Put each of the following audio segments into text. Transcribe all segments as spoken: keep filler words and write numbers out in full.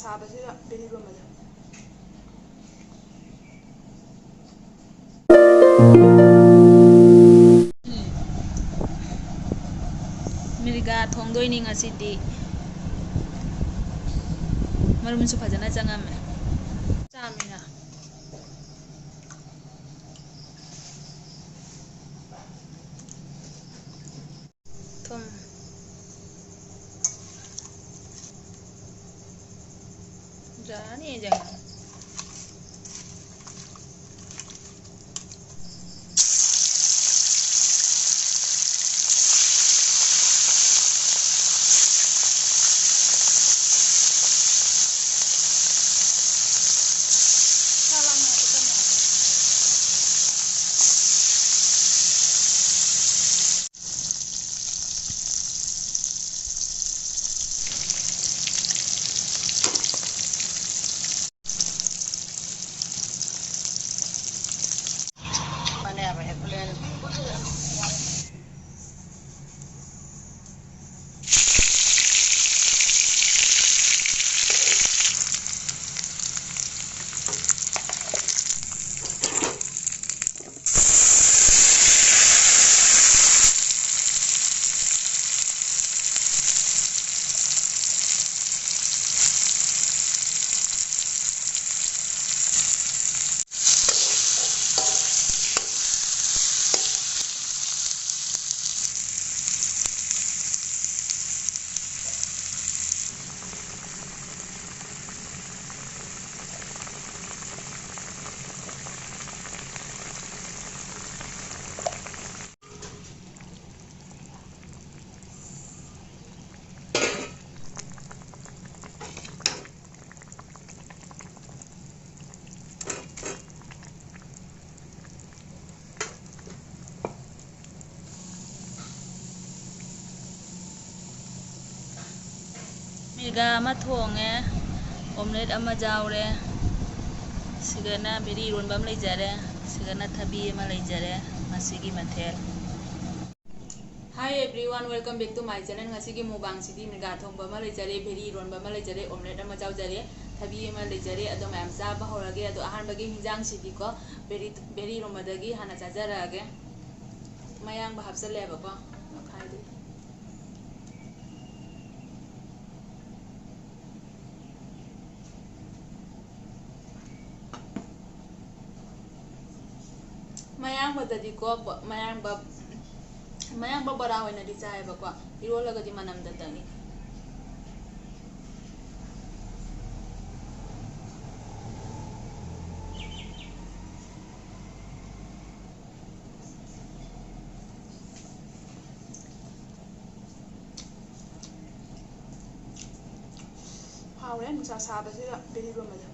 ꯁꯥꯕꯁꯤꯗ ꯕꯦꯔꯤ ꯂꯣꯟꯕꯁꯦ꯫ ꯃꯤꯔꯒꯥ ꯊꯣꯡꯗꯣꯏꯅꯤ ꯉꯁꯤꯗꯤ꯫ ꯃꯔꯨꯝꯁꯨ ꯐꯖꯅ ꯆꯪꯉꯝꯃꯦ꯫ ꯆꯥꯃꯤꯅ꯫ ꯊꯨꯝ꯫ ꯌꯥꯅꯤ ꯌꯦꯡꯉꯣ꯫ ꯃꯤꯔꯒꯥ ꯑꯃ ꯊꯣꯡꯉꯦ, omelette ꯑꯃ ꯌꯥꯎꯔꯦ, ꯁꯤꯒꯅ ꯕꯦꯔꯤ ꯏꯔꯣꯟꯕ ꯑꯃ ꯂꯩꯖꯔꯦ, ꯁꯤꯒꯅ ꯊꯕꯤ ꯑꯃ ꯂꯩꯖꯔꯦ꯫ ꯃꯁꯤꯒꯤ ꯃꯊꯦꯜ꯫ Hi everyone, welcome back to my channel. ꯉꯁꯤꯒꯤ ꯃꯨꯛꯕꯥꯡꯁꯤꯗꯤ ꯃꯤꯔꯒꯥ ꯊꯣꯡꯕ ꯑꯃ ꯂꯩꯖꯔꯦ, ꯚꯦꯔꯤ ꯏꯔꯣꯟꯕ ꯑꯃ ꯂꯩꯖꯔꯦ, ꯑꯣꯝꯂꯦꯠ ꯑꯃ ꯆꯥꯎꯖꯔꯦ, ꯊꯕꯤ ꯑꯃ ꯂꯩꯖꯔꯦ꯫ ꯑꯗꯣ ꯃꯌꯥꯝ ꯆꯥꯕ ꯍꯧꯔꯒꯦ꯫ ꯑꯗꯣ ꯑꯍꯥꯟꯕꯒꯤ ꯍꯤꯟꯖꯥꯡꯁꯤꯗꯤꯀꯣ, ꯚꯦꯔꯤ, ꯚꯦꯔꯤ ꯏꯔꯣꯟꯕꯗꯒꯤ ꯍꯥꯟꯅ ꯆꯥꯖꯔꯛꯑꯒꯦ꯫ ꯃꯌꯥꯡꯕ ꯍꯥꯞꯆꯜꯂꯦꯕꯀꯣ, ꯃꯈꯥꯏꯗꯨ꯫ ꯃꯌꯥꯡꯕꯗꯗꯤꯀꯣ, ꯕ-, ꯃꯌꯥꯡꯕ, ꯃꯌꯥꯡꯕ ꯕꯣꯔꯥ ꯑꯣꯏꯅꯗꯤ ꯆꯥꯏꯌꯦꯕꯀꯣ, ꯏꯔꯣꯜꯂꯒꯗꯤ ꯃꯅꯝꯗ ꯇꯪꯉꯤ꯫ ꯍꯥꯎꯔꯦ, ꯅꯨꯡꯁꯥ ꯁꯥꯕꯁꯤꯗ ꯕꯦꯔꯤ ꯏꯔꯣꯟꯕꯁꯦ꯫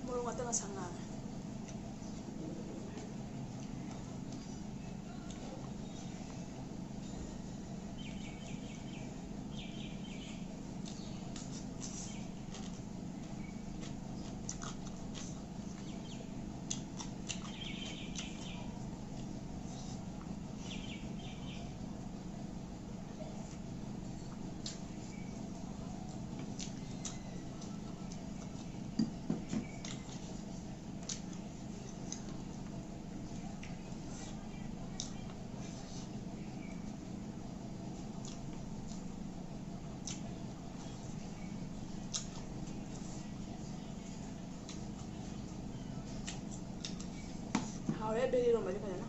ꯃꯣꯔꯣꯛ ꯉꯥꯛꯇ ꯉꯁꯪ ꯉꯥꯡꯉꯦ꯫ ꯍꯥꯎꯔꯦ ꯕꯦꯔꯤ ꯏꯔꯣꯝꯕꯗꯤ ꯐꯖꯅ꯫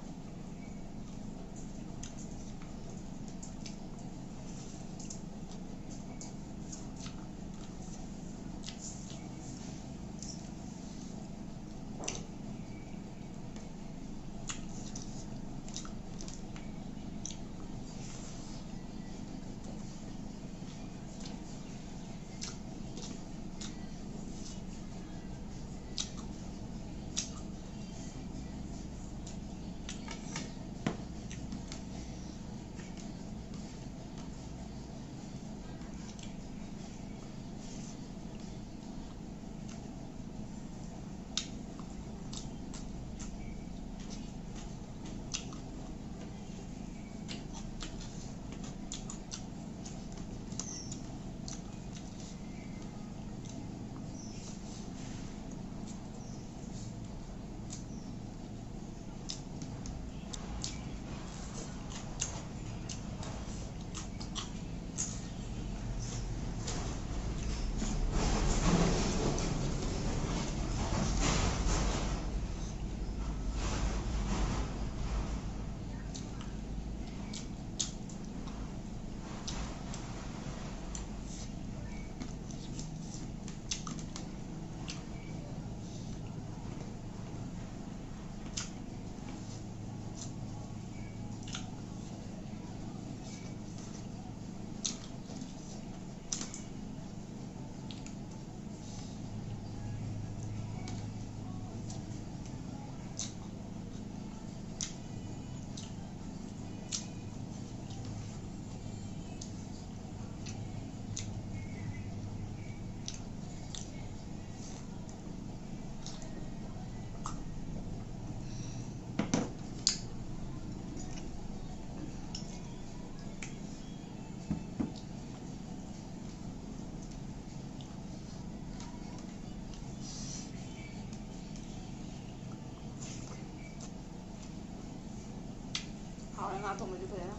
ꯉꯥ ꯊꯣꯡꯕꯁꯨ ꯐꯖꯅ꯫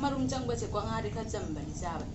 ꯃꯔꯨꯝ ꯆꯪꯕꯁꯦꯀꯣ, ꯉꯥꯗꯤ ꯈꯔ ꯆꯝꯕꯅꯤ ꯆꯥꯕ꯫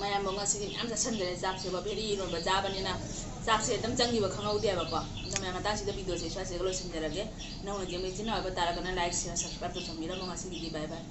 ꯃꯌꯥꯝꯕꯨ ꯉꯁꯤꯗꯤ ꯃꯌꯥꯝ ꯆꯥꯁꯤꯟꯖꯔꯦ ꯆꯥꯛꯁꯦꯀꯣ, ꯚꯦꯔꯤ ꯏꯔꯣꯟꯕ ꯆꯥꯕꯅꯤꯅ ꯆꯥꯛꯁꯦ ꯑꯗꯨꯝ ꯆꯪꯈꯤꯕ ꯈꯪꯍꯧꯗꯦꯕꯀꯣ꯫ ꯑꯗꯣ ꯃꯌꯥꯝ, ꯃꯇꯥꯡꯁꯤꯗ ꯚꯤꯗꯤꯑꯣꯁꯦ ꯁ꯭ꯋꯥꯏꯁꯤꯗ ꯂꯣꯏꯁꯤꯟꯖꯔꯒꯦ꯫ ꯅꯧꯅ ꯌꯦꯡꯕ ꯏꯆꯤꯟ ꯏꯅꯥꯎ ꯑꯣꯏꯕ ꯇꯥꯔꯒꯅ ꯂꯥꯏꯛ, ꯁꯤꯌꯔ, ꯁꯕꯁꯀ꯭ꯔꯥꯏꯕ ꯇꯧꯁꯟꯕꯤꯔꯝꯃꯣ꯫ ꯉꯁꯤꯒꯤꯗꯤ ꯕꯥꯏ ꯕꯥꯏ꯫